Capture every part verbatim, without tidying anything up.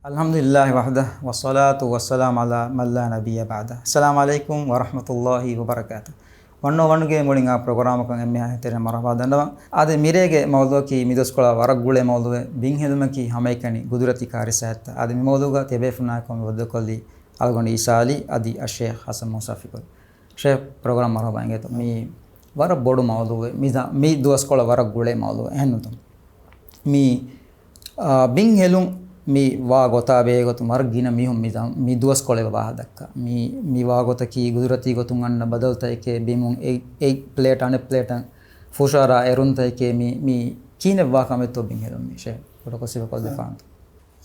އަލްޙަމްދުލިއްލާހި ވަޙްދަހު، ވައްޞަލާތު ވައްސަލާމު ޢަލާ މަން ލާ ނަބިއްޔަ ބަޢްދަހު. އައްސަލާމު ޢަލައިކުމް ވަރަޙްމަތުﷲި ވަބަރަކާތުހު. ވަންނޯ ވަންގެ މުޅިން އާ ޕްރޮގްރާމަކަށް އެންމެހާ އެހީތެރި މަރުޙަބާ ދަންނަވަން. އާދެ، މިރޭގެ މައުޟޫޢަކީ މިދުވަސްކޮޅާ ވަރަށް ގުޅޭ މައުޟޫޢެއް، ބިންހެލުމަކީ ހަމައެކަނި ގުދުރަތީ ކާރިސާއެއްތަ؟ އާދެ، މި މައުޟޫޢުގަ ތިޔަބޭފުޅުންނާއެކު މި ވައްދަކޮށްލީ އަޅުގަނޑު އީސާ ޢަލީ އަދި އައްޝޭޚް ޙަސަން މޫސާ ފިކުރު. ޝޭޚް، ޕްރޮގްރާމް މަރުޙަބާ އިނގޭތޯ. މި ވަރަށް ބޮޑު މައުޟޫޢެއް. މި ދަ-، މި ދުވަސްކޮޅަށް ވަރަށް ގުޅޭ މައުޟޫޢެއް. އެހެންނުތަ؟ މި، އާ، ބިން ހެލުން މި ވާ ގޮތާ ބެހޭ ގޮތުން ވަރަށް ގިނަ މީހުން މި ދަ-، މި ދުވަސްކޮޅެއް ވާހަކަ ދައްކާ. މި، މި ވާ ގޮތަކީ ގުދުރަތީ ގޮތުން އަންނަ ބަދަލުތަކެކޭ، ބިމުން އެއް، އެއް ޕްލޭޓް އަނެއް ޕްލޭޓަށް ފުށާރާ އެރުންތަކެކޭ، މި، މި ކިހިނެއް ވާ ކަމެއްތޯ ބިން ހެލުން މި؟ ޝޭޚް، ކުޑަކޮށް ސިފަކޮށްދެއްވާންތަ؟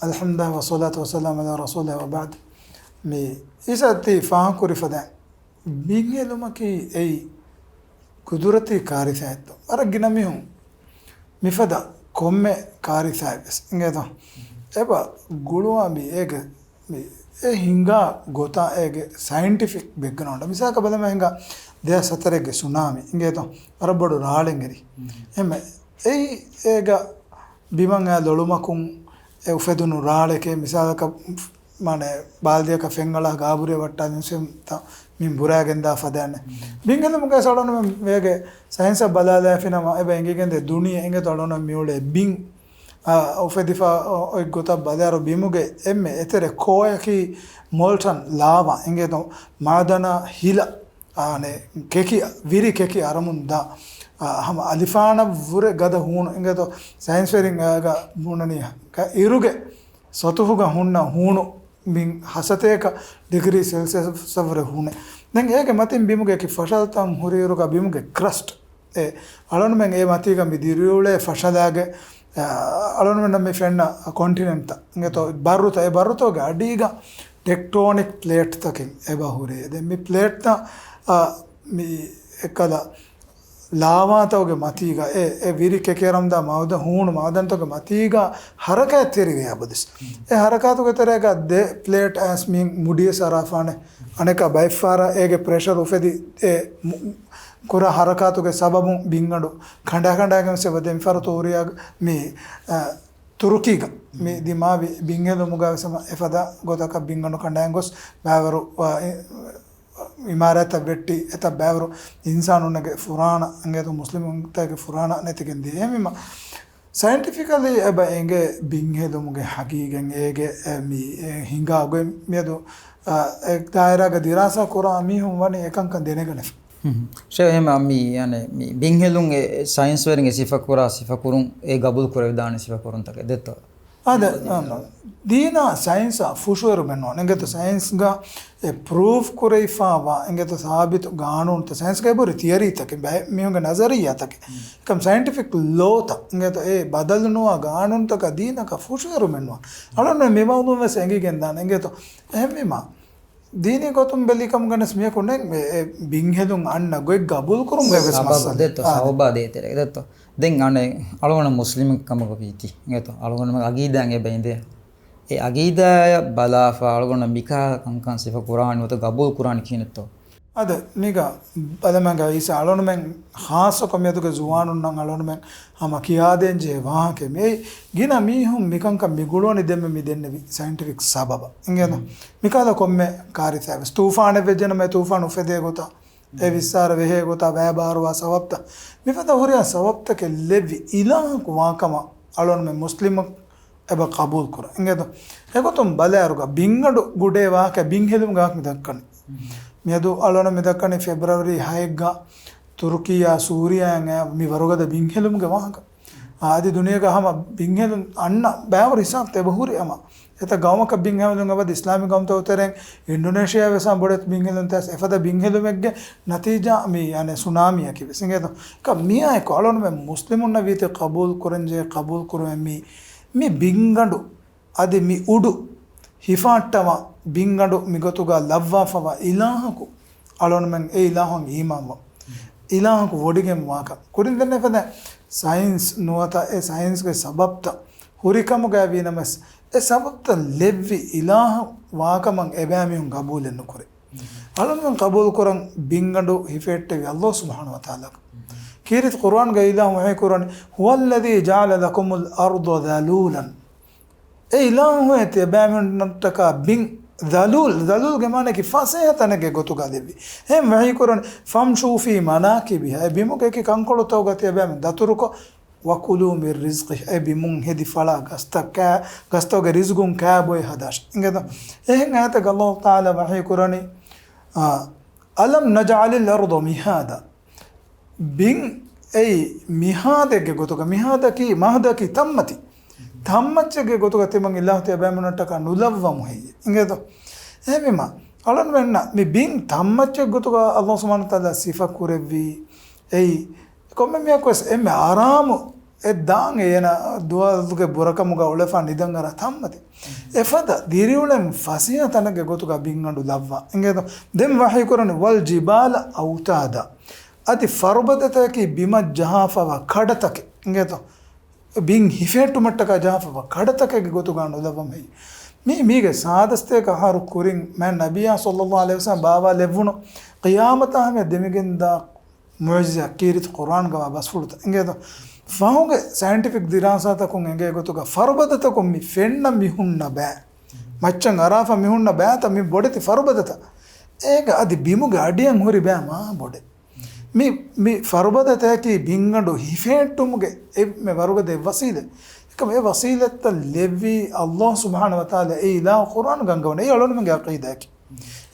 އަލްޙަމްދުލިއްލާހި ވައްޞަލާތު ވައްސަލާމު ޢަލާ ރަސޫލިއްލާހި ވަބަޢްދު. މި އީސާ ތި ފާހަގަކުރި ފަދައިން، ބިންހެލުމަކީ އެއީ ގުދުރަތީ ކާރިސާއެއްތޯ؟ ވަރަށް ގިނަ މީހުން މިފަދަ ކޮންމެ ކާރިސާއެއް ވެސް އިނގޭތޯ؟ އެބަ ގުޅުވާ މި އޭގެ، މި އެ ހިނގާ ގޮތާ އޭގެ ސައިންޓިފިކް ބެކްގްރައުންޑް. މިސާލަކަށް ބަލަމާ ހިނގާ ދެހާސް ހަތަރެއްގެ ސުނާމީ އިނގޭތޯ؟ ވަރަށް ބޮޑު ރާޅެއް އެރި. އެހެންމެ އެއީ އޭގަ ބިމަށް އައި ލޮޅުމަކުން އެ އުފެދުނު ރާޅެކޭ. މިސާލަކަށް މާނަ ބާލްދިއަކަށް ފެން އަޅާ ގާބުރިއަށް ވައްޓާލިން ސެންތަ މިން ބުރާގެންދާ ފަދައިން. ބިންހެލުމުގައި އަޅުގަނޑުމެން ވޭގެ ސައިންސަށް ބަލާލާފިނަމަ އެބަ އެނގިގެންދޭ ދުނިޔެ އިނގޭތޯ އަޅުގަނޑު މިއުޅޭ ބިން، އާ، އުފެދިފަ އޮތް ގޮތަށް ބަލާއިރު ބިމުގެ އެންމެ އެތެރެ ކޯއަކީ މޮލްޓަން ލާވާ އިނގޭތޯ މާދަނާ ހިލަ، އާނެ، ކެކި، ވިރި ކެކި އަރަމުން ދާ، އާ، ހަމަ އަލިފާނަށްވުރެ ގަދަ ހޫނު އިނގޭތޯ ސައިންސްވެރިން އޭގަ ބުނަނީ އިރުގެ ސަތުހުގަ ހުންނަ ހޫނު މިން ހަސަތޭކަ ޑިގްރީ ސެލްސިއަސްއަށްވުރެ ހޫނެއް. ދެން އޭގެ މަތިން ބިމުގެ އެކި ފަށަލަތައް ހުރިއިރުގަ ބިމުގެ ކްރަސްޓް އެ އަޅުގަނޑުމެން އެ މަތީގަ މި ދިރިއުޅޭ ފަށަލާގެ، އަ، އަޅުގަނޑުމެންނަށް މި ފެންނަ ކޮންޓިނެންޓްތައް އިނގޭތޯ ބައްރުތައް، އެ ބައްރުތަކުގެ އަޑީގަ ޓެކްޓޯނިކް ޕްލޭޓްތަކެއް އެބަ ހުރޭ. ދެން މި ޕްލޭޓްތައް، އަ، މި އެއްކަލަ ލާވާތަކުގެ މަތީގަ އެ، އެ ވިރި ކެކިއަރަމުންދާ މައުދަ-، ހޫނު މާދަންތަކުގެ މަތީގަ ހަރަކާތްތެރިވޭ އަބަދުސް. އެ ހަރަކާތުގެ ތެރޭގަ ދެ ޕްލޭޓް އައިސް މި މުޑިވެސް އަރާފާނެ. އަނެކާ ބައެއްފަހަރަށް އޭގެ ޕްރެޝަރު އުފެދި އެ މު-، ކުރާ ހަރަކާތުގެ ސަބަބުން ބިންގަނޑު ކަނޑާކަނޑާގެން ވެސް އެބަ ދެން ފަރުތު ހުރިޔާ މި، އަ، ތުރުކީގަ މި ދިމާވި ބިންހެލުމުގަ ވެސް ހަމަ އެފަދަ ގޮތަކަށް ބިންގަނޑު ކަނޑާއިން ގޮސް ބައިވަރު، އަ، އި-، އިމާރާތްތައް ވެއްޓި އެތައް ބައިވަރު އިންސާނުންނެގެ ފުރާނަ އިނގޭތޯ މުސްލިމުންތަކެއްގެ ފުރާނަ ނެތިގެން ދިޔަ. އެހެންވީމަ ސައިންޓިފިކަލީ އެބަ އެނގޭ ބިންހެލުމުގެ ހަގީގަތް އޭގެ އެ މި އެ ހިނގާ ގޮތް މިއަދު، އަ، އެ ދާއިރާގަ ދިރާސާ ކުރާ މީހުން ވަނީ އެކަންކަން ދެނެގަނެފަ. ހުން. ޝޭޚް، އެހެންމަ މި، އަނެ، މި ބިންހެލުން އެ ސައިންސްވެރިން އެ ސިފަކުރާ ސިފަކުރުން އެ ގަބޫލު ކުރެވިދާނެ ސިފަކުރުންތަކެއް ދެއްތޯ؟ އާދެ، އާ، ދީނާ ސައިންސާ ފުށުއެރުމެއް ނުވާނެ. އިނގޭތޯ ސައިންސްގަ އެ ޕްރޫވް ކުރެވިފާވާ، އިނގޭތޯ ސާބިތު ގާނޫނުތައް، ސައިންސްގަ އެބަހުރި ތިއަރީތަކެއް، ބައެއް މީހުންގެ ނަޒަރިއްޔާތަކެއް. އެކަމް ސައިންޓިފިކް ލޯތައް، އިނގޭތޯ އެ ބަދަލުނުވާ ގާނޫނުތަކާ ދީނަކާ ފުށުއެރުމެއް ނުވާނެ. އަޅުގަނޑު މި މައުޟޫޢު ވެސް އެނގިގެން ދާނެ. އިނގޭތޯ އެހެންވީމާ ދީނީ ގޮތުން ބެލި ކަމުގަ ވެސް މީހަކު ނެތް އެ، އެ ބިންހެލުން އަންނަ ގޮތް ގަބޫލު ކުރުމުގަ ވެސް ސަބަބު މައްސަލަ. ދެއްތޯ، އާ، ސަބަބާ ދޭތެރޭ ދެއްތޯ. ދެން އަނެއް އަޅުގަނޑު މުސްލިމެއް ކަމުގަ ވީތީ. އިނގޭތޯ އަޅުގަނޑު އަގީދާއިން އެބަ އިނދޭ. އެ އަގީދާއަށް ބަލާފަ އަޅުގަނޑު މިކަހަލަ ކަންކަން ސިފަ ކުރާނީ ނުވަތަ ގަބޫލު ކުރާނީ ކިހިނެއްތޯ؟ އަދި މީގަ ބަލަމާގަ އީސާ އަޅުގަނޑުމެން ޚާއްޞަކޮށް މިއަދުގެ ޒުވާނުންނަށް އަޅުގަނޑުމެން ހަމަ ކިޔާދޭން ޖެހޭ ވާހަކައެއް މިއީ. ގިނަ މީހުން މިކަންކަން މި ގުޅުވަނީ ދެންމެ މި ދެންނެވި ސައިންޓިފިކް ސަބަބަށް. އިނގޭތޯ؟ މިކަހަލަ ކޮންމެ ކާރިސާއެއް ވެސް ތޫފާނެއް ވެއްޖެނަމަ އެ ތޫފާނު އުފެދޭ ގޮތަށް، އެ ވިއްސާރަ ވެހޭ ގޮތަށް ބައިބާރުވާ ސަބަބްތައް، މިފަދަ ހުރިހާ ސަބަބްތަކެއް ލެއްވި އިލާހަކު ވާކަމަށް އަޅުގަނޑުމެން މުސްލިމުން އެބަ ޤަބޫލު ކުރަން. އިނގޭތޯ؟ އެގޮތުން ބަލާއިރުގަ ބިންގަނޑު ގުޑޭ ވާހަކަ ބިންހެލުމުގެ ވާހަކަ މި ދައްކަނީ. މިއަދު އަޅުގަނޑު މި ދައްކަނީ ފެބްރުއަރީ ހައެއްގަ ތުރުކީއާ ސޫރިޔާއަށް އައި މި ވަރުގަދަ ބިންހެލުމުގެ ވާހަކަ. އަދި ދުނިޔޭގަ ހަމަ ބިންހެލުން އަންނަ ބައިވަރު ހިސާބުތައް އެބަ ހުރި ހަމަ. އެތައް ގައުމަކަށް ބިން ހެލުން އަބަދު އިސްލާމީ ގައުމުތަކުގެ ތެރެއިން އިންޑޮނޭޝިޔާ ވެސް ބޮޑެތި ބިން ހެލުން ތަސް އެފަދަ ބިން ހެލުމެއްގެ ނަތީޖާ މި އަނެއް ސުނާމީއަކީ ވެސް. އިނގޭތޯ؟ މިއާއެކު އަޅުގަނޑުމެން މުސްލިމުންނަށް ވީތީ ޤަބޫލު ކުރަންޖެހޭ ޤަބޫލު ކުރުމެއް މީ، މި ބިންގަނޑު އަދި މި އުޑު ހިފާއްޓަވާ ބިންގަނޑު މިގޮތުގަ ލައްވާފަވާ އިލާހަކު އަޅުގަނޑުމެން އެ އިލާހުން އީމާންވާ، އިލާހަކު ވޮޑިގެން ވާކަން. ކުރިން ދެންނެވި ފަދަ ސައިންސް ނުވަތަ އެ ސައިންސްގެ ސަބަބްތައް ހުރިކަމުގައި ވީނަމަވެސް، އެ ސަބަބްތައް ލެއްވި އިލާހު ވާކަމަށް އެބައިމީހުން ގަބޫލެއް ނުކުރޭ. އަޅުގަނޑުމެން ޤަބޫލުކުރަން ބިންގަނޑު ހިފެއްޓެވި ﷲ ސުބްޙާނަހޫ ވަތަޢާލާ. ކީރިތި ޤުރުއާންގައި އިލާހު ވަޙީ ކުރަނީ، "هُوَ الَّذِي جَعَلَ لَكُمُ الْأَرْضَ ذَلُولًا." އެ އިލާހު އެ ތިޔަބައިމީހުންނަށްޓަކާ ބިން ޒަލޫލް، ޒަލޫލްގެ މާނައަކީ ފަސޭހަ ތަނެއްގެ ގޮތުގަ ލެއްވި. އެހެން ވަޙީކުރަނީ، "ފަމްޝޫ ފީ މަނާކިބިހާ"، އެ ބިމުގެ އެކި ކަންކޮޅުތަކުގަ ތިޔަބައިމީހުން ދަތުރުކޮށް، "ވަކުލޫ މިން ރިޒްޤިހި"، އެ ބިމުން ހެދި ފަޅާ ގަސްތަކާ، ގަސްތަކުގެ ރިޒުގުން ކާބޮއެ ހަދާށި. އިނގޭތޯ؟ އެހެން އާޔަތެއްގަ ﷲ ތަޢާލާ ވަޙީކުރަނީ، އާ، "أَلَمْ نَجْعَلِ الْأَرْضَ مِهَادًا." ބިން އެއީ މިހާދެއްގެ ގޮތުގަ، މިހާދަކީ، މަހްދަކީ ތައްމަތި. ތައްމައްޗެއްގެ ގޮތުގަ ތިމަން އިލާހު ތިޔަބައިމީހުންނަށްޓަކާ ނުލައްވަމު ހެއްޔޭ؟ އިނގޭތޯ؟ އެހެންވީމަ، އަޅަންމެންނަށް މި ބިން ތައްމައްޗެއް ގޮތުގަ ﷲ ސުބްޙާނަހޫ ވަތަޢާލާ ސިފަ ކުރެއްވީ. އެއީ، ކޮންމެ މީހަކުވެސް އެންމެ އަރާމު އެއް ދާން އޭނަ ދުވާލުގެ ބުރަކަމުގަ އުޅެފާ ނިދަން އަރާ ތައްމަތި. އެފަދަ ދިރިއުޅެން ފަސޭހަ ތަނެއްގެ ގޮތުގަ ބިންގަނޑު ލައްވާ. އިނގޭތޯ؟ ދެން ވަޙީކުރަނީ، "وَالْجِبَالَ أَوْتَادًا." އަދި ފަރުބަދަތަކަކީ ބިމަށް ޖަހާފަވާ ކަޑަތަކެއް. އިނގޭތޯ؟ ބިން ހިފޭއްޓުމަށްޓަކާ ޖަހާފަވާ ކަޑަތަކެއްގެ ގޮތުގަ ނުލައްވަމު ހެއްޔޭ؟ މީ، މީގެ ސާދަސްތޭކަ އަހަރު ކުރިން މާތް ނަބިއްޔާ ޞައްލައްލާހު ޢަލައިހި ވަސައްލަމަ ބާވާލެއްވުނު ޤިޔާމަތާ ހަމަޔަށް ދެމިގެންދާ މުޢުޖިޒާ ކީރިތި ޤުރްއާންގަވާ ބަސްފުޅުތައް. އިނގޭތޯ؟ ފަހުގެ ސައިންޓިފިކް ދިރާސާތަކުން އެނގޭ ގޮތުގަ ފަރުބަދަތަކުން މި ފެންނަ މި ހުންނަ ބައި، މައްޗަށް އަރާފަ މި ހުންނަ ބައިތައް މި ބޮޑެތި ފަރުބަދަތައް. އޭގަ އަދި ބިމުގެ އަޑިއަށް ހުރި ބައި މާ ބޮޑެއް. މި، މި ފަރުބަދަތަކަކީ ބިންގަނޑު ހިފޭއްޓުމުގެ އެންމެ ވަރުގަދަ އެއް ވަސީލަތް. އެކަމަ އެ ވަސީލަތްތައް ލެއްވީ ﷲ ސުބްޙާނަހޫ ވަތަޢާލާ އެ އިލާހު ޤުރްއާން ގަންގަވަން. އެއީ އަޅުގަނޑުމެންގެ ޢަޤީދާއަކީ.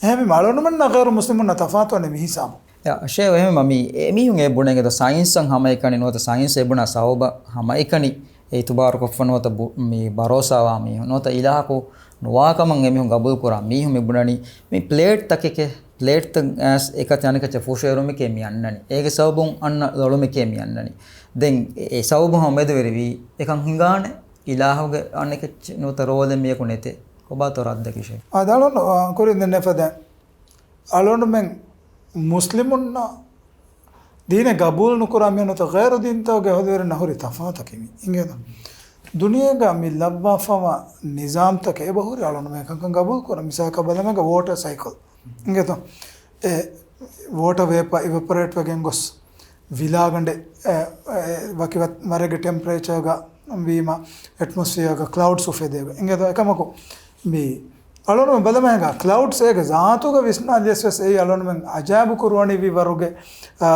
އެހެންވީމަ އަޅުގަނޑުމެންނާ ޣައިރު މުސްލިމުންނާ ތަފާތުވަނީ މި ހިސާބު. ޔާ، ޝޭޚް، އެހެންވީމަ މި އެމީހުން އެ ބުނެގެން ސައިންސަށް ހަމައެކަނި ނުވަތަ ސައިންސް އެ ބުނާ ސަބަބަށް ހަމައެކަނި އެ އިތުބާރުކޮށްފަ ނުވަތަ ބު-، މި ބަރޯސާވާ މީހުން ނުވަތަ އިލާހަކު ނުވާކަމަށް އެމީހުން ގަބޫލުކުރާ މީހުން މި ބުނަނީ މި ޕްލޭޓް ތަކެކޭ، ޕްލޭޓްތައް އައިސް އެކަތި އަނެކަތި ފުށުއެރުމެކޭ މި އަންނަނީ. އޭގެ ސަބަބުން އަންނަ ލޮޅުމެކޭ މި އަންނަނީ. ދެން އެ، އެ ސަބަބު ހަމަ މެދުވެރިވީ އެކަން ހިނގާނެ އިލާހުގެ އަނެކެއްޗެއް ނުވަތަ ރޯލެއް މިޔަކު ނެތޭ. ކޮބާތޯ ރައްދަކީ ޝޭޚް؟ އާދެ އަޅުން، އާ، ކުރިން ދެން އެފަދަ އަޅުންމެން މުސްލިމުންނަށް ދީނެއް ގަބޫލު ނުކުރާ މީހުން ނުވަތަ ޣައިރު ދީންތަކުގެ އަހުލުވެރިންނަށް ހުރި ތަފާތަކީ މީ. އިނގޭތޯ؟ ދުނިޔޭގަ މި ލައްވާފަވާ ނިޒާމްތަކެއް އެބަހުރި އަޅުންމެން ކަންކަން ގަބޫލު ކުރަން. މިސާލަކަށް ބަލަމެގަ ވޯޓަރ ސައިކަލް. އިނގޭތޯ؟ އެ ވޯޓަރ ވޭޕަ އިވެޕޮރޭޓް ވެގެން ގޮސް ވިލާގަނޑެއް، އެ، އެ، ވަކި ވަ-، ވަރެއްގެ ޓެމްޕަރޭޗަރގަ ވީމަ އެޓްމޮސްފިއާގަ ކްލައުޑްސް އުފެދޭގޮތް. އިނގޭތޯ؟ އެކަމަކު މި އަޅުންމެން ބަލަމައިގަ ކްލައުޑްސް އޭގެ ޒާތުގަ ވިސްނާލިޔަސް ވެސް އެއީ އަޅުންމެން އަޖާއިބު ކުރުވަނިވި ވަރުގެ، އާ،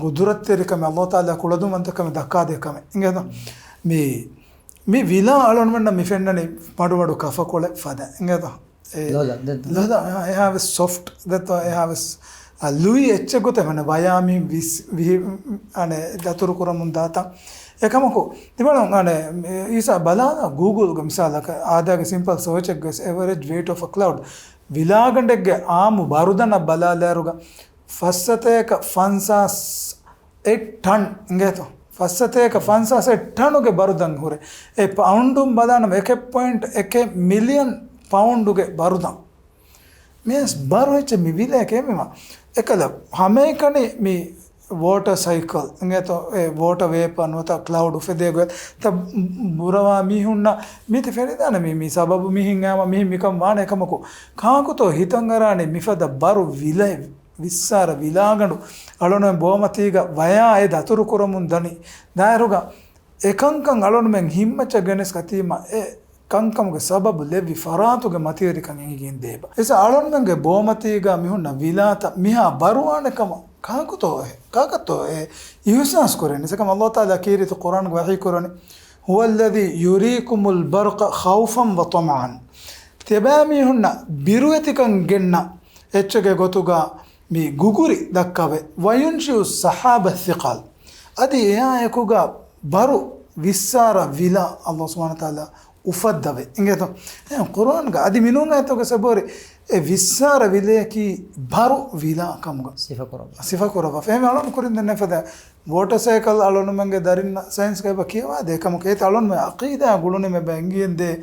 ގުދުރަތްތެރިކަމެއް، ﷲ ތަޢާލާ ކުޅަދުންވަންތަކަމެއް ދައްކާދޭ ކަމެއް. އިނގޭތޯ؟ މި، މި ވިލާ އަޅުންމެންނަށް މި ފެންނަނީ މަޑުމަޑު ކަފަކޮޅެއް ފަދަ. އިނގޭތޯ؟ އެ، ލޮލަށް ދެއްތޯ؟ ލޮލަށް، އެހާވެސް ސޮފްޓް ދެއްތޯ؟ އެހާވެސް، އަ، ލުއި އެއްޗެއް ގޮތެއް ވަނެ ވަޔާ މި ވިސް-، ވިހި-، އަނެ، ދަތުރު ކުރަމުން ދާތަން. އެކަމަކު، ތިބަޅުން، އަނެ، އީސާ ބަލާލާ ގޫގުލްގެ މިސާލަކަށް އާދައިގެ ސިމްޕަލް ސަރޗެއްގަ ވެސް އެވަރެޖް ވެއިޓް އޮފް އަ ކްލައުޑް ވިލާގަނޑެއްގެ އާއްމު ބަރުދަންނަށް ބަލާލާއިރުގަ ފަސްސަތޭކަ ފަންސާސް އެއް ޓަން އިނގޭތޯ؟ ފަސްސަތޭކަ ފަންސާސް އެއް ޓަނުގެ ބަރުދަން ހުރޭ. އެ ޕައުންޑުން ބަލާނަމަ އެކެއް ޕޮއިންޓް އެކެއް މިލިއަން ޕައުންޑުގެ ބަރުދަން. މިޔަސް ބަރު އެއްޗެއް މި ވިލޭ ކެމިމަ. އެކަލަ ހަމައެކަނި މި ވޯޓަ ސައިކަލް އިނގޭތޯ؟ އެ ވޯޓަ ވޭޕަ ނުވަތަ ކްލައުޑް އުފެދޭ ގޮތް ތަ ބުރަވާ މީހުންނަށް މީތި ފެނިދާނެ މީ، މީ ސަބަބު މިހިން އާމަ މިހިން މިކަން ވާނެ އެކަމަކު ކާކުތޯ ހިތަށް އަރާނެ މިފަދަ ބަރު ވިލަ-، ވިއްސާރަ ވިލާގަނޑު އަޅުން ބޯމަތީގަ ވަޔާ އެ ދަތުރު ކުރަމުން ދަނީ ދާއިރުގަ އެކަންކަން އަޅުންމެން ހިންމައްޗަށް ގެނެސް ކަތީމަ އެ ކަންކަމުގެ ސަބަބު ލެއްވި ފަރާތުގެ މަތިވެރިކަން އެނގިގެން ދޭބަ. އެސަ އަޅުންމެންގެ ބޯމަތީގަ މިހުންނަ ވިލާތައް މިހާ ބަރުވާނެ ކަމަށް ކާކުތޯ އެ، ކާކަށްތޯ އެ އިހުސާސް ކުރެން؟ އެސަކަމް ﷲ ތަޢާލާ ކީރިތި ޤުރްއާންގަ ވަޙީ ކުރަނީ، "هُوَ الَّذِي يُرِيكُمُ الْبَرْقَ خَوْفًا وَطَمَعًا." ތިޔަބައިމީހުންނަށް ބިރުވެތިކަން ގެންނަ އެއްޗެއްގެ ގޮތުގަ މި ގުގުރި ދައްކަވެ. "وَيُنْشِئُ السَّحَابَ الثِّقَالَ." އަދި އެއާއެކުގަ ބަރު ވިއްސާރަ ވިލާ ﷲ ސުބްޙާނަހޫ ވަތަޢާލާ އުފައްދަވޭ. އިނގޭތޯ؟ އެހެން ޤުރްއާންގަ އަދި މިނޫން އާޔަތުގަ ސެބޯރި އެ ވިއްސާރަ ވިލަޔަކީ ބަރު ވިލާ ކަމުގަ ސިފަކުރައްވާ. ސިފަކުރައްވާ. އެހެން އަޅުން ކުރިން ދެންނެ ފަދަ ވޯޓަ ސައިކަލް އަޅުންމެންގެ ދަރިންނަށް ސައިންސްގަ އެބަ ކިޔަވާދޭ ކަމަކު އޭތި އަޅުންމެ އަޤީދާ ގުޅުނިމެ ބެނގިއެންދޭ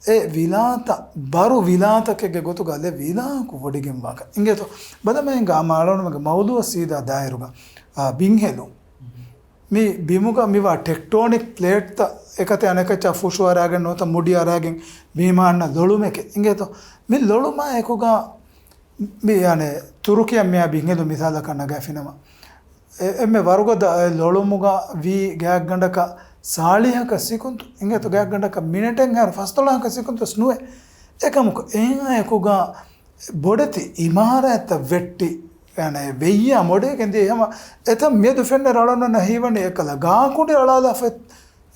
އެ ވިލާތައް، ބަރު ވިލާތަކެއްގެ ގޮތުގަ ލެ ވިލާކު ވޮޑިގެންވާކަށް. އިނގޭތޯ؟ ބަލަމައިންގަ އަމާ އަޅުންމެންގެ މައުޟޫއަށް ސީދާ ދާއިރުގަ، އާ، ބިންހެލުން. މި ބިމުގަ މިވާ ޓެކްޓޯނިކް ޕްލޭޓްތައް އެކަތެއް އަނެކައްޗާ ފުށު އަރާގެން ނުވަތަ މުޑި އަރާގެން ވީމާ އަންނަ ލޮޅުމެކޭ. އިނގޭތޯ؟ މި ލޮޅުމާ އެކުގަ މި އަނެ ތުރުކިއަށް މިއާ ބިންހެލުން މިސާލަކަށް ނަގާފިނަމަ، އެ-، އެންމެ ވަރުގަދަ އެ ލޮޅުމުގަ ވީ ގާތްގަނޑަކަށް ސާޅީހަކަށް ސިކުންތު އިނގޭތޯ ގާތްގަނޑަކަށް މިނެޓެއްހާއިރު ފަސްދޮޅަހަކަށް ސިކުންތުވެސް ނުވޭ. އެކަމަކު އެހާއެކުގަ ބޮޑެތި އިމާރާތްތައް ވެއްޓި، އަނެއް ވެއްޔާ މޮޑޭގެން ދިޔަ ހަމަ އެތަން މިއަދު ފެންނަ އަޅުގަނޑަށް ހީވަނީ އެކަލަ ގާކުނޑި އަޅާލާފަ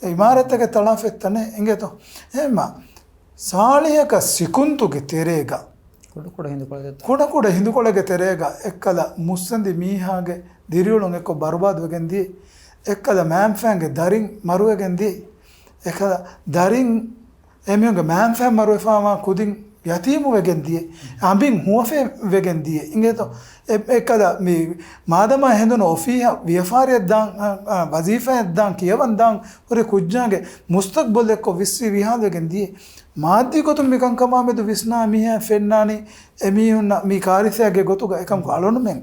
އިމާރާތްތަކެއް ތަޅާފަ އެއްތަނެއް އިނގޭތޯ. އެހެންމަ ސާޅީހަކަށް ސިކުންތުގެ ތެރޭގަ ކުޑަކުޑަ ހިނދުކޮޅެއް ދެއްތޯ؟ ކުޑަކުޑަ ހިނދުކޮޅެއްގެ ތެރޭގަ އެއްކަލަ މުއްސަނދި މީހާގެ ދިރިއުޅުން އެއްކޮށް ބަރުބާދުވެގެން ދިޔަ. އެއްކަލަ މައިންފައިންގެ ދަރިން މަރުވެގެން ދިޔަ. އެއްކަލަ ދަރިން އެމީހުންގެ މައިންފައިން މަރުވެފައިވާ ކުދިން ޔަތީމުވެގެން ދިޔަ. އަނބިން ހުވަފެވެގެން ދިޔަ. އިނގޭތޯ؟ އެ-، އެއްކަލަ މި މާދަމާ ހެނދުނު އޮފީހަށް ވިޔަފާރިއަށް ދާން، އަ، އަ، ވަޒީފާއަށް ދާން، ކިޔަވަން ދާން ހުރި ކުއްޖާގެ މުސްތަގްބަލް އެއްކޮށް ވިއްސި ވިހާލުވެގެން ދިޔަ. މާއްދީ ގޮތުން މި ކަންކަމާ މެދު ވިސްނާ މީހާ ފެންނާނީ އެމީހުންނަށް މީ ކާރިސާއެއްގެ ގޮތުގަ. އެކަމަކު އަޅުގަނޑުމެން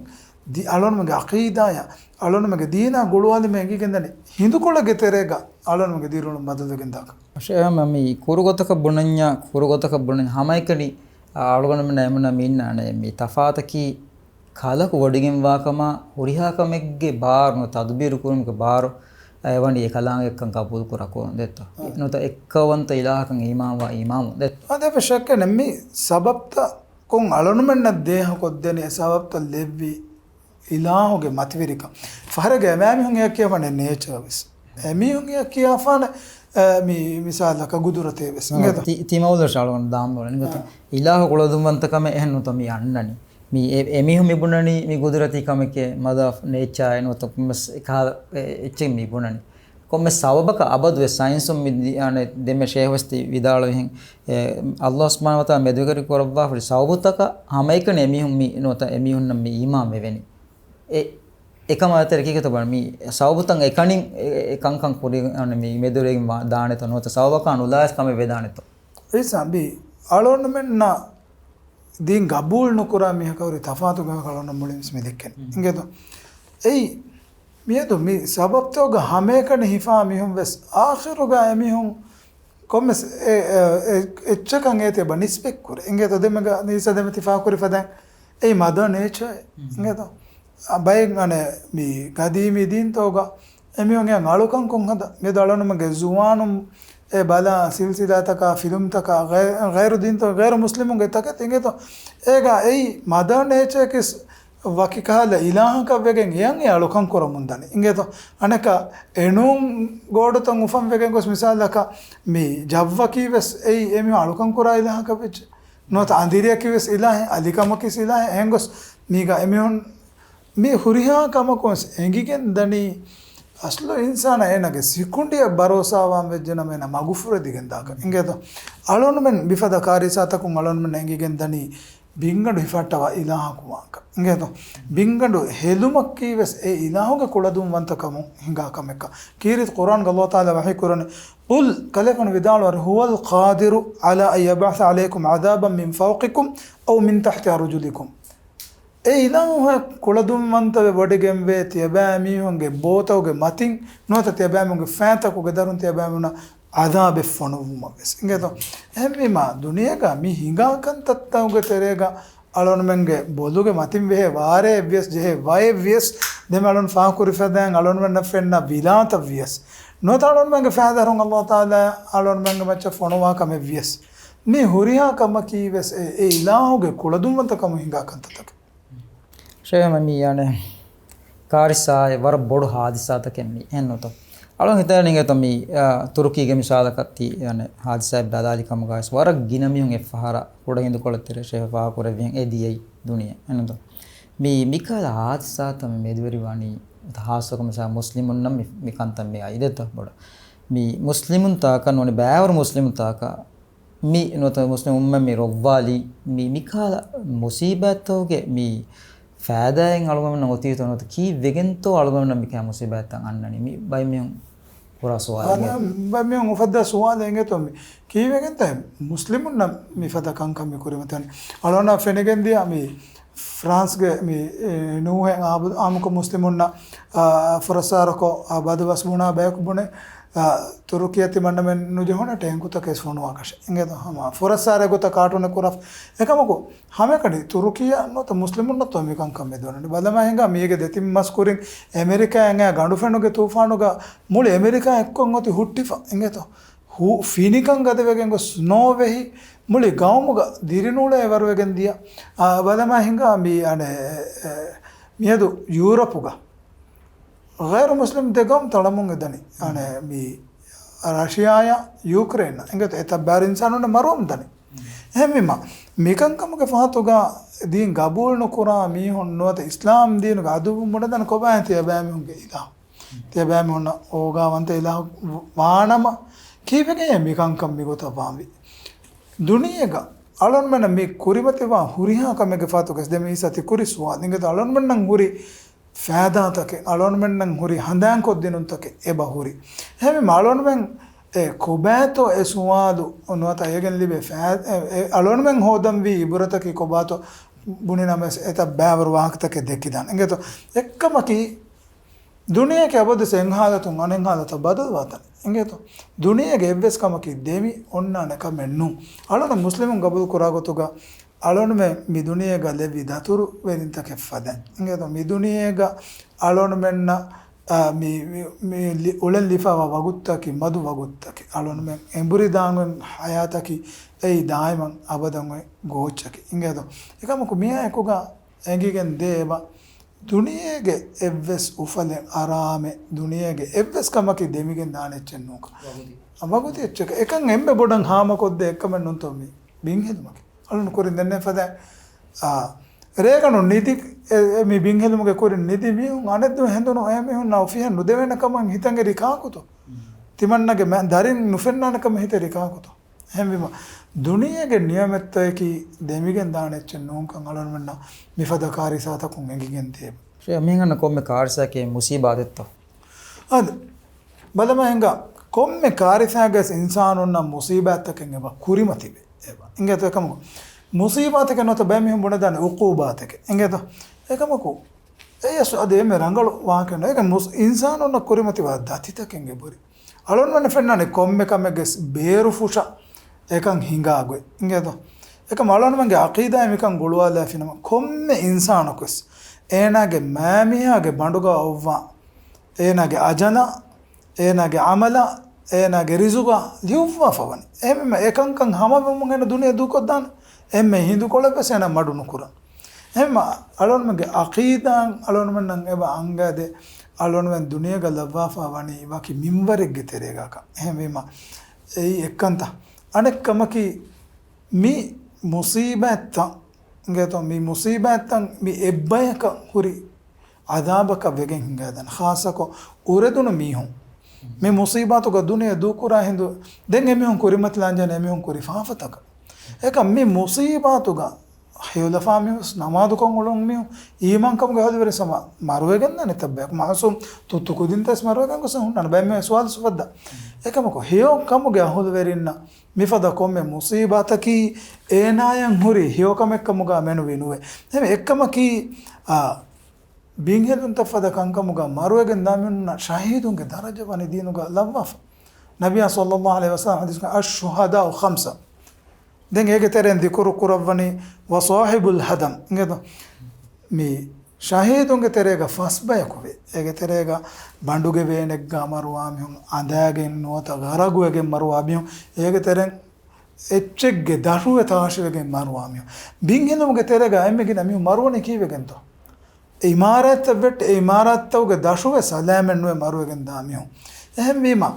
ދި-، އަޅުގަނޑުމެންގެ އަޤީދާޔަށް، އަޅުގަނޑުމެންގެ ދީނާ ގުޅުވާލުމެއް އެނގިގެންދަނީ ހިނދުކޮޅެއްގެ ތެރޭގަ އަޅުގަނޑުމެންގެ ދިރިއުޅުން ބަދަލުވެގެން ދާކަށް. ޝޭޚް، މި ކުރު ގޮތަކަށް ބުނަންޏާ، ކުރު ގޮތަކަށް ބުނަންޏާ ހަމައެކަނި، އާ، އަޅުގަނޑުމެންނަށް އެމުންނަ މި އިންނާނެ މި ތަފާތަކީ ކަލަކު ވޮޑިގެންވާކަމާ ހުރިހާ ކަމެއްގެ ބާރު ނުވަތަ ތަދުބީރު ކުރުމުގެ ބާރު އެވަނީ އެކަލާނގެއަށްކަން ގަބޫލު ކުރާ ކުރުން ދެއްތޯ؟ އާ. ނުވަތަ އެއްކައުވަންތަ އިލާހަކަށް އީމާންވާ އީމާން ދެއްތޯ؟ އާ، ދެ ޝައްކެއް ނެތް މި ސަބަބްތައް ކޮން އަޅުނުމެންނަށް ދޭހަކޮށްދެނީ އެ ސަބަބްތައް ލެއްވި އިލާހުގެ މަތިވެރިކަން. ފަހަރެއްގަ އެމާމީހުން އެޔަށް ކިޔަވަނީ ނޭޗާ ވެސް. އެމީހުން އެޔަށް ކިޔާފާނެ، އެ، މި މިސާލަކަށް ގުދުރަތޭ ވެސް. އިނގޭތޯ؟ ތި-، ތިމައުލަށް އަޅުގަނޑު ދާން އާ. އިލާހު ކުޅަދުންވަންތަކަމެއް އެހެން ނުތަ މި އަންނަނީ. މި އެ-، އެމީހުން މި ބުނަނީ މި ގުދުރަތީ ކަމެކޭ މަދާ ނޭޗާއޭ ނުވަތަ ކޮންމެސް އެކަހަލަ އެ-، އެއްޗެއް މި ބުނަނީ. ކޮންމެ ސަބަބަކަށް އަބަދުވެސް ސައިންސުން މި ދި-، އަނެ ދެންމެ ޝޭހު ވެސް ތި ވިދާޅުވިހެން، އެ، ﷲ ސުބްޙާނަހޫ ވަތަޢާލާ މެދުވެރި ކުރައްވާފަ ހުރި ސަބަބުތަކަށް ހަމައެކަނި އެމީހުން މި ނުވަތަ އެމީހުންނަށް މި އީމާން ވެވެނީ. އެ، އެކަމާ އެތެރެ ކީކޭތޯ ބަ-، މި ސަބަބުތައް އެކަނި އެ، އެ ކަންކަން ކުރި، އަނެ މި މެދުވެރިގެން ވާ-، ދާނެތޯ ނުވަތަ ސަބަބަކާ ނުލާވެސް ކަމެއް ވެދާނެތޯ؟ އިސާ ބި އަޅުގަނޑުމެންނަށް ދީން ގަބޫލު ނުކުރާ މީހަކަށް ހުރި ތަފާތު ގޮތް އަޅުގަނޑު މުޅިން ވެސް މި ދެއްކެން. އިނގޭތޯ؟ އެއީ، މިއަދު މި ސަބަބްތަކުގަ ހަމައެކަނި ހިފާ މީހުން ވެސް އާޚިރުގަ އެމީހުން ކޮންމެސް އެ، އެ، އެ، އެއްޗަކަށް އޭތި އެބަ ނިސްބަތްކުރޭ. އިނގޭތޯ؟ ދެމެގަ ނީސަ ދެމެ ތި ފާކުރި ފަދައިން އެއީ މަދާ ނޭޗާއޭ. އިނގޭތޯ؟ އަ، ބައެއް އަނެ މި ގަދީމީ ދީންތަކުގަ އެމީހުން އެ އަޅުކަން ކޮން ހަދާ؟ މިއަދު އަޅުގަނޑުމެންގެ ޒުވާނުން އެ ބަލާ ސިލްސިލާތަކާ، ފިލުމްތަކާ، ޣައި-، ޣައިރު ދީންތަކު، ޣައިރު މުސްލިމުންގެ ތަކެތި އިނގޭތޯ؟ އޭގަ އެއީ މަދާ ނޭޗާއަކީސް ވަކި ކަހަލަ އިލާހަކަށް ވެގެން އެޔަން އެ އަޅުކަން ކުރަމުން ދަނީ. އިނގޭތޯ؟ އަނެކާ އެނޫން ގޯޑުތައް އުފަން ވެގެން ގޮސް މިސާލަކަށް މި ޖައްވަކީ ވެސް އެއީ އެމީހުން އަޅުކަން ކުރާ އިލާހަކަށް ވެއްޖެ. ނުވަތަ އަނދިރިއަކީ ވެސް އިލާހެއް، އަލިކަމަކީ ވެސް އިލާހެއް. އެހެން ގޮސް މީގަ އެމީހުން މި ހުރިހާ ކަމަކުން އެނގިގެން ދަނީ، އަސްލު އިންސާނާ އޭނާގެ ސިކުނޑިއަށް ބަރޯސާވާން ވެއްޖެނަމަ އޭނާ މަގުފުރެދިގެން ދާކަށް. އިނގޭތޯ؟ އަޅުގަނޑުމެން މިފަދަ ކާރިސާތަކުން އަޅުގަނޑުމެން އެނގިގެން ދަނީ ބިންގަނޑު ހިފައްޓަވާ އިލާހަކު ވާންކަން. އިނގޭތޯ؟ ބިންގަނޑު ހެލުމަކީ ވެސް އެ އިލާހުގެ ކުޅަދުންވަންތަކަމުން ހިނގާ ކަމެއްކަން. ކީރިތި ޤުރްއާންގަ ﷲ ތަޢާލާ ވަޙީ ކުރަނީ، قل، ކަލޭގެފާނު ވިދާޅުވާ، هو القادر على أن يبعث عليكم عذابا من فوقكم أو من تحت أرجلكم. އެ އިލާހު ކުޅަދުންވަންތަވެ ވޮޑިގެންވޭ ތިޔަބައިމީހުންގެ ބޯތަކުގެ މަތިން ނުވަތަ ތިޔަބައިމީހުންގެ ފައިތަކުގެ ދަރުން ތިޔަބައިމީހުންނަށް ޢަޛާބެއް ފޮނުއްވުމަށް ވެސް. އިނގޭތޯ؟ އެހެންވީމާ، ދުނިޔޭގަ މި ހިނގާ ކަންތައްތަކުގެ ތެރޭގަ އަޅުގަނޑުމެންގެ ބޮލުގެ މަތިން ވެހޭ ވާރޭއެއްވިޔަސް، ޖެހޭ ވައެއްވިޔަސް، ދެމެ އަޅުން ފާހަގަކުރި ފަދައިން އަޅުގަނޑުމެންނަށް ފެންނަ ވިލާތައްވިޔަސް، ނުވަތަ އަޅުގަނޑުމެންގެ ފައިދާ ދަރުން ﷲ ތަޢާލާ އަޅުގަނޑުމެންގެ މައްޗަށް ފޮނުވާ ކަމެއްވިޔަސް، މި ހުރިހާ ކަމަކީ ވެސް އެ، އެ އިލާހުގެ ކުޅަދުންވަންތަކަމުން ހިނގާ ކަންތައްތަކެއް. ޝޭޚް މި އަނެއް ކާރިސާއެއް ވަރަށް ބޮޑު ހާދިސާތަކެއް މި އެހެންނުތޯ؟ އަޅުން ހިތަށް ނިނގޭތޯ މި، އާ، ތުރުކީގެ މިސާލަކަށް ތި އަނެއް ހާދިސާއެއް ބަލާލި ކަމުގައި ވަރަށް ގިނަ މީހުން އެއްފަހަރާ ކުޑަ ހިނދުކޮޅެއް ތެރޭ ޝޭޚް ފާހަގަކުރެއްވިހެން އެ ދިޔައީ ދުނިޔެ. އެހެންނުތޯ؟ މި، މިކަހަލަ ހާދިސާތައް މި މެދުވެރި ވަނީ ހާއްސަކޮށް މިސާ މުސްލިމުންނަށް މި، މި ކަންތައް މި އައި ދެއްތޯ ބޮޑަށް. މި މުސްލިމުން ތާކަށް ނޫނީ ބައިވަރު މުސްލިމުން ތާކަށް މި ނުވަތަ މުސްލިމް އުއްމަތް މި ރޮއްވާލީ، މި، މިކަހަލަ މުސީބާތްތަކުގެ މި ފައިދާއެއް އަޅުގަނޑުމެންނަށް އޮތީތޯ ނުވަތަ ކީއްވެގެންތޯ އަޅުގަނޑުމެންނަށް މިކަހަލަ މުސީބާތްތައް އަންނަނީ؟ މި ބައެއް މީހުން ކުރާ ސުވާލެއް. އާ، ބައެއް މީހުން އުފައްދާ ސުވާލެއް އިނގޭތޯ މި ކީއްވެގެންތޯ މުސްލިމުންނަށް މި ފަދަ ކަންކަން މި ކުރިމަތި؟ އަޅުގަނޑަށް ފެނިގެން ދިޔަ މި ފްރާންސްގެ މި، އެ، ނޫހެއް އާބު-، އާއްމުކޮށް މުސްލިމުންނަށް، އާ، ފުރައްސާރަކޮށް، އާ، ބަދުބަސް ބުނާ ބަޔަކު ބުނެ، އާ، ތުރުކީއަށް ތިމަންނަމެން ނުޖެހުނަ ޓޭންކުތަކެއް ވެސް ހޮނުވާކަށެއް. އިނގޭތޯ؟ ހަމަ ފުރައްސާރަ ގޮތަށް ކާޓޫނެއް ކުރާ. އެކަމަކު، ހަމައެކަނި ތުރުކީއަށް ނުވަތަ މުސްލިމުންނަށްތޯ މިކަންކަން މި ދުވަނީ؟ ބަލަމާ ހިނގާ މީގެ ދެތިން މަސް ކުރިން އެމެރިކާއަށް އެނގޭ ގަނޑުފެނުގެ ތޫފާނުގަ މުޅި އެމެރިކާ އެއްކޮށް އޮތީ ހުއްޓިފަ. އިނގޭތޯ؟ ހޫ-، ފިނިކަން ގަދަވެގެން ގޮސް ނޯވެހި މުޅި ގައުމުގަ ދިރިނޫޅޭ ވަރުވެގެން ދިޔަ. އާ، ބަލަމާ ހިނގާ މި، އަނެ، އެ، މިއަދު ޔޫރަޕުގަ ޣައިރު މުސްލިމް ދެ ގައުމު ތަޅަމުން އެދަނީ. އަނެ، މި ރަޝިޔާއާ ޔޫކްރޭން. އިނގޭތޯ؟ އެތައް ބައިވަރު އިންސާނުންނެއް މަރުވަމުން ދަނީ. އެހެންވީމަ، މިކަންކަމުގެ ފަހަތުގަ ދީން ގަބޫލު ނުކުރާ މީހުން ނުވަތަ އިސްލާމް ދީނުގެ އަދުއްވު ބުނެދާނެ ކޮބާ ތިޔަބައިމީހުންގެ އިލާހު؟ ތިޔަބައިމީހުންނަށް އޯގާވަންތަ އިލާހު ވާނަމަ، ކީއްވެގެން މިކަންކަން މިގޮތަށް ވާންވީ؟ ދުނިޔޭގަ އަޅުންމެންނަށް މި ކުރިމަތިވާ ހުރިހާ ކަމެއްގެ ފަހަތުގަ ދެން މި އިސާ ތި ކުރި ސުވާލު. އިނގޭތޯ؟ އަޅުންމެންނަށް ހުރި ފައިދާތަކެއް، އަޅުންމެންނަށް ހުރި ހަނދާންކޮށްދިނުންތަކެއް އެބަ ހުރި. އެހެންވީމަ އަޅުންމެން އެ ކޮބާތޯ އެ ސުވާލު ނުވަތަ އޭގެން ލިބޭ ފައި-، އެ، އެ އަޅުންމެން ހޯދަންވީ އިބުރަތަކީ ކޮބާތޯ ބުނި ނަމަވެސް އެތައް ބައިވަރު ވާހަކަތަކެއް ދެއްކިދާނެ. އިނގޭތޯ؟ އެއްކަމަކީ، ދުނިޔެއަކީ އަބަދުވެސް އެއް ހާލަތުން އަނެއް ހާލަތަށް ބަދަލުވާތަން. އިނގޭތޯ؟ ދުނިޔޭގެ އެއްވެސް ކަމަކީ ދެމި އޮންނާނެ ކަމެއް ނޫން. އަޅުން މުސްލިމުން ގަބޫލު ކުރާ ގޮތުގަ އަޅުންމެ މި ދުނިޔޭގަ ލެއްވި ދަތުރުވެރިންތަކެއް ފަދައިން. އިނގޭތޯ؟ މި ދުނިޔޭގަ އަޅުންމެންނަށް، އާ، މި، މި، މި ލި-، އުޅެން ލިފާވާ ވަގުތުތަކީ މަދު ވަގުތުތަކެއް. އަޅުންމެން އެނބުރިދާންވެން ހަޔާތަކީ އެއީ ދާއިމަށް އަބަދަށް އޮތް ގޯއްޗަކީ. އިނގޭތޯ؟ އެކަމަކު މިއާއެކުގަ އެނގިގެން ދޭ އެބަ ދުނިޔޭގެ އެއްވެސް އުފަލެއް އަރާމެއް، ދުނިޔޭގެ އެއްވެސް ކަމަކީ ދެމިގެން ދާނެ އެއްޗެއް ނޫންކަން. ވަގުތީ. އަ، ވަގުތީ އެއްޗަކަށް. އެކަން އެންމެ ބޮޑަށް ހާމަކޮށްދޭ އެއްކަމެއް ނޫންތޯ މި ބިންހެލުމަކީ. އަޅުން ކުރިން ދެންނެވި ފަދައިން، އާ، ރޭގަނޑު ނިދި، އެ، އެ، މި ބިންހެލުމުގެ ކުރިން ނިދި މީހުން އަނެއްދުވަހު ހެނދުނު އެ މީހުންނަށް އޮފީހަށް ނުދެވޭނެ ކަމަށް ހިތަށް އެރީ ކާކުތޯ؟ ތިމަންނަގެ މަ-، ދަރިން ނުފެންނާނެ ކަމަށް ހިތަށް އެރީ ކާކުތޯ؟ އެހެންވީމަ، ދުނިޔޭގެ ނިޢުމަތްތަކަކީ ދެމިގެން ދާނެ އެއްޗެއް ނޫންކަން އަޅުންމެންނަށް މިފަދަ ކާރިސާތަކުން އެނގިގެން ދޭ. ޝޭ، މީހުންނަށް ކޮންމެ ކާރިސާއަކީ މުސީބާތެއްތޯ؟ އާދެ، ބަލަމާ ހިނގާ، ކޮންމެ ކާރިސާއެއްގަސް އިންސާނުންނަށް މުސީބާތްތަކެއް އެބަ ކުރިމަތިވޭ. އެބަ. އިނގޭތޯ އެކަމަކު، މުސީބާތަކެއް ނުވަތަ ބައެއް މީހުން ބުނެދާނެ އުޤޫބާތެކޭ. އިނގޭތޯ؟ އެކަމަކު، އެޔަސް އަދި އެންމެ ރަނގަޅު ވާހަކައެއް ނޫން. އޭގެ މުސް-، އިންސާނުންނަށް ކުރިމަތިވާ ދަތިތަކެއް އެބަހުރި. އަޅުންމެން ފެންނާނެ ކޮންމެ ކަމެއްގެ ބޭރު ފުށަށް އެކަން ހިނގާ ގޮތް. އިނގޭތޯ؟ އެކަމް އަޅުންމެންގެ އަޤީދާއި މިކަން ގުޅުވާލާފިނަމަ، ކޮންމެ އިންސާނަކުވެސް އޭނާގެ މައިމީހާގެ ބަނޑުގަ އޮއްވާ، އޭނާގެ އަޖަލާ، އޭނާގެ ޢަމަލާ، އޭނާގެ ރިޒުގާ ލިޔުއްވާފަ ވަނީ. އެހެންވީމަ އެކަންކަން ހަމަވެމުން އޭނަ ދުނިޔެ ދޫކޮށްދާނެ. އެންމެ ހިނދުކޮޅެއްވެސް އޭނަ މަޑު ނުކުރާ. އެހެންވީމަ އަޅުންމެންގެ އަޤީދާއިން އަޅުންމެންނަށް އެބަ އަންގާދޭ، އަޅުންމެން ދުނިޔޭގަ ލައްވާފަ ވަނީ ވަކި މިންވަރެއްގެ ތެރޭގަކަށް. އެހެންވީމަ އެއީ އެއްކަންތަ؟ އަނެއް ކަމަކީ، މި މުސީބާތްތައް، އިނގޭތޯ، މި މުސީބާތްތައް މި އެއްބަޔަކަށް ހުރި ޢަޛާބަކަށް ވެގެން ހިނގައިދާނެ. ޚާއްޞަކޮށް އުރެދުނު މީހުން މި މުސީބާތުގަ ދުނިޔެ ދޫކުރާ ހިނދު، ދެން އެމީހުން ކުރިމަތިލާންޖެހޭނެ އެމީހުން ކުރި ފާފަތަކަށް. އެކަމް މި މުސީބާތުގަ ހެޔޮލަފާ މީހުން ނަމާދުކޮށް އުޅުނު މީހުން އީމާންކަމުގެ އަހުލުވެރިން ސަމާ މަރުވެގެން ދާނެ ތައްބަޔަކު. މައުސޫމް ތުއްތު ކުދިންތައް ވެސް މަރުވެގެން ގޮސް ހުންނާނެ. ބައެއް މީހުން ސުވާލު ސުފައްދާ. އެކަމަކު ހެޔޮ ކަމުގެ އަހުލުވެރިންނަށް މިފަދަ ކޮންމެ މުސީބާތަކީ އޭނާޔަށް ހުރި ހެޔޮކަމެއްކަމުގަ މެނުވީ ނުވޭ. އެހެން އެއްކަމަކީ، އާ، ބިންހެލުންތައް ފަދަ ކަންކަމުގަ މަރުވެގެން ދާ މީހުންނަށް ޝަހީދުންގެ ދަރަޖަ ވަނީ ދީނުގަ ލައްވާފަ. ނަބިއްޔާ ޞައްލައްލާހު ޢަލައިހި ވަސައްލަމް ޙަދީޘް ކުރައްވަނީ، "الشهداء خمسة." ދެން އޭގެ ތެރެއިން ޛިކުރު ކުރައްވަނީ، "وصاحب الهدم." އިނގޭތޯ؟ މި ޝަހީދުންގެ ތެރޭގަ ފަސް ބަޔަކު ވޭ. އޭގެ ތެރޭގަ ބަނޑުގެ ވޭނެއްގަ މަރުވާ މީހުން، އަނދާގެން ނުވަތަ ޣަރަގުވެގެން މަރުވާ މީހުން، އޭގެ ތެރެއިން އެއްޗެއްގެ ދަށުވެ ތާށިވެގެން މަރުވާ މީހުން. ބިންހެލުމުގެ ތެރޭގަ އެންމެ ގިނަ މީހުން މަރުވަނީ ކީއްވެގެންތޯ؟ އެ އިމާރާތްތައް ވެއްޓި، އެ އިމާރާތްތަކުގެ ދަށުވެސް ސަލާމަތް ނުވެ މަރުވެގެން ދާ މީހުން. އެހެންވީމަ،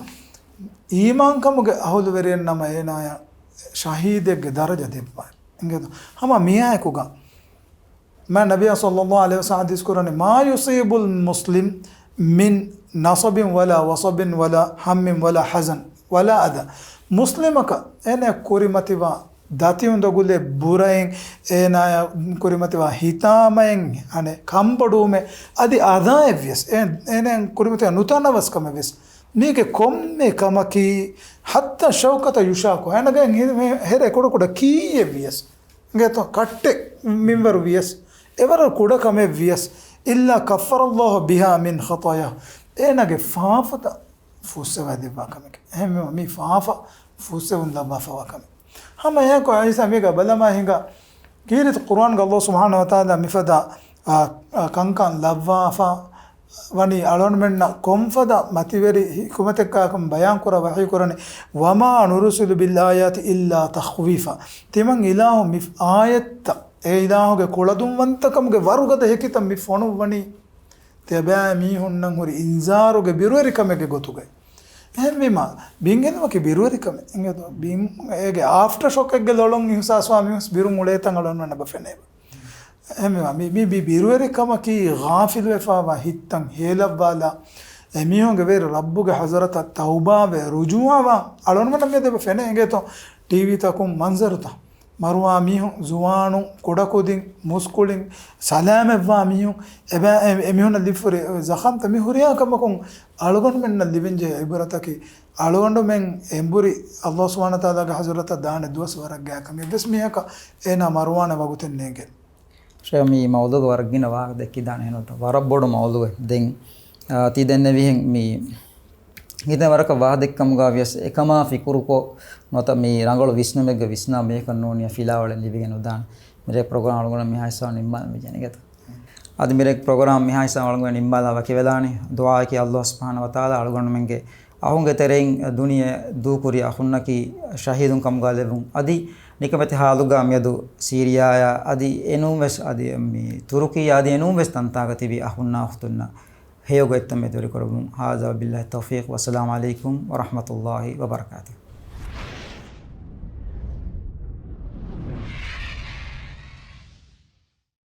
އީމާންކަމުގެ އަހުލުވެރިއެއް ނަމަ އޭނާޔަށް ޝަހީދެއްގެ ދަރަޖަ ދެއްވާ. އިނގޭތޯ؟ ހަމަ މިއާއެކުގަ މާ ނަބިއްޔާ ޞައްލައްލާހު ޢަލައިހި ވަސައްލަމް ޙަދީޘް ކުރަނީ، "ما يصيب المسلم من نصب ولا وصب ولا هم ولا حزن ولا أذى." މުސްލިމަކަށް އޭނަ ކުރިމަތިވާ ދަތި އުނދަގުލެއް، ބުރައެއް، އޭނާޔަށް ކުރިމަތިވާ ހިތާމައެއް، އަނެއް ކަންބޮޑުވުމެއް، އަދި އަޛާއެއްވިޔަސް، އޭ-، އޭނައަށް ކުރިމަތިވާ ނުތަނަވަސްކަމެއްވިޔަސް، މީގެ ކޮންމެ ކަމަކީ، حتى الشوكة يشاكها، އޭނަގެ ހި-، ހެރެ ކުޑަކުޑަ ކީއެއްވިޔަސް، އިނގޭތޯ، ކައްޓެއް މިންވަރު ވިޔަސް، އެވަރަށް ކުޑަ ކަމެއް ވިޔަސް، إلا كفر الله بها من خطاياه، އޭނާގެ ފާފަތައް ފުއްސަވައިދެއްވާ ކަމެކެ. އެހެންވީމަ މީ ފާފަ ފުއްސެވުން ލައްވާފަވާ ކަމެއް. ހަމަ އެއާއެކު އައިސާ މީގަ ބަލަމާ ހިނގާ، ކީރިތި ޤުރުއާންގަ ﷲ ސުބްޙާނަހޫ ވަތަޢާލާ މިފަދަ، އާ، އާ، ކަންކަން ލައްވާފަ ވަނީ އަޅުގަނޑުމެންނަށް ކޮންފަދަ މަތިވެރި ޙިކުމަތެއްކާކަން ބަޔާންކުރާ ވަޙީކުރަނީ، وما نرسل بالآيات إلا تخويفا. ތިމަން އިލާހު މި އާޔަތްތައް، އެ އިލާހުގެ ކުޅަދުންވަންތަކަމުގެ ވަރުގަދަ ހެކިތައް މި ފޮނުއްވަނީ، ތިޔަބައިމީހުންނަށް ހުރި އިންޒާރުގެ ބިރުވެރިކަމެއްގެ ގޮތުގައި. އެހެންވީމަ، ބިން އެދުމަކީ ބިރުވެރިކަމެއް. އެނގޭތޯ؟ ބިން އޭގެ އާފްޓަރ ޝޮކެއްގެ ލޮޅުން އިހުސާސްވާ މީހުސް ބިރުން އުޅޭތަން އަޅުގަނޑުމެންނަށް އެބަ ފެނޭ. އެހެންވީމަ، މި، މި، މި ބިރުވެރިކަމަކީ ޣާފިލުވެފާވާ ހިތްތައް ހޭލައްވާލާ، އެމީހުންގެ ވެރި ރައްބުގެ ޙަޟްރަތަށް ތައުބާވެ، ރުޖޫޢަވާ، އަޅުގަނޑުމެންނަށް މިއަދު އެބަ ފެނޭ. އެނގޭތޯ؟ ޓީވީތަކުން މަންޒަރުތައް މަރުވާ މީހުން، ޒުވާނުން، ކުޑަކުދިން، މުސްކުޅިން، ސަލާމަތްވާ މީހުން، އެބަ-، އެ-، އެމީހުންނަށް ލިބިފައި ޒަޚަމްތައް މި ހުރިހާ ކަމަކުން އަޅުގަނޑުމެންނަށް ލިބެންޖެހޭ ޢިބްރަތަކީ، އަޅުގަނޑުމެން އެނބުރި ﷲ ސުބްޙާނަހޫ ވަތަޢާލާގެ ޙަޟްރަތަށް ދާނެ ދުވަސް ވަރަށް ގާތްކަން. އެއްވެސް މީހަކަށް އޭނާ މަރުވާނެ ވަގުތެއް ނޭނގެ. ޝޭޚް، މި މައުޟޫޢުގަ ވަރަށް ގިނަ ވާހަކަ ދެއްކިދާނެ ހެންނޫންތަ؟ ވަރަށް ބޮޑު މައުޟޫޢެއް. ދެން، އާ، ތި ދެންނެވިހެން މި ހިތަށް ވަރަކަށް ވާހަކަ ދެއްކަމުގަ ވިޔަސް އެކަމާ ފިކުރުކޮށް ނުވަތަ މި ރަނގަޅު ވިސްނުމެއްގަ ވިސްނާ މީހަކަށް ނޫނީ ފިލާވަޅެއް ލިބިގެން ނުދާނެ. މިރޭ ޕްރޮގްރާމް އަޅުގަނޑު މިހާ ހިސާބަށް ނިންމާލަން ވެއްޖެ އިނގޭތަ؟ އަދި މިރޭ ޕްރޮގްރާމް މިހާ ހިސާބަށް އަޅުގަނޑު ނިންމާލާ ވަކިވެލާނީ. ދުޢާއަކީ ﷲ ސުބްޙާނަހޫ ވަތަޢާލާ އަޅުގަނޑުމެންގެ އަޚުންގެ ތެރެއިން ދުނިޔެ ދޫކުރި އަޚުންނަކީ ޝަހީދުން ކަމުގަ ލެއްވުން. އަދި ނިކަމެތި ޙާލުގަ މިއަދު ސީރިޔާއާ އަދި އެނޫންވެސް އަދި މި ތުރުކީ އަދި އެނޫންވެސް ތަންތާގަ ތިބި އަޚުންނާ އުޚްތުންނަށް ހެޔޮ ގޮތްތައް މެދުވެރިކުރެއްވުން. هذا وبالله التوفيق والسلام عليكم ورحمة الله وبركاته.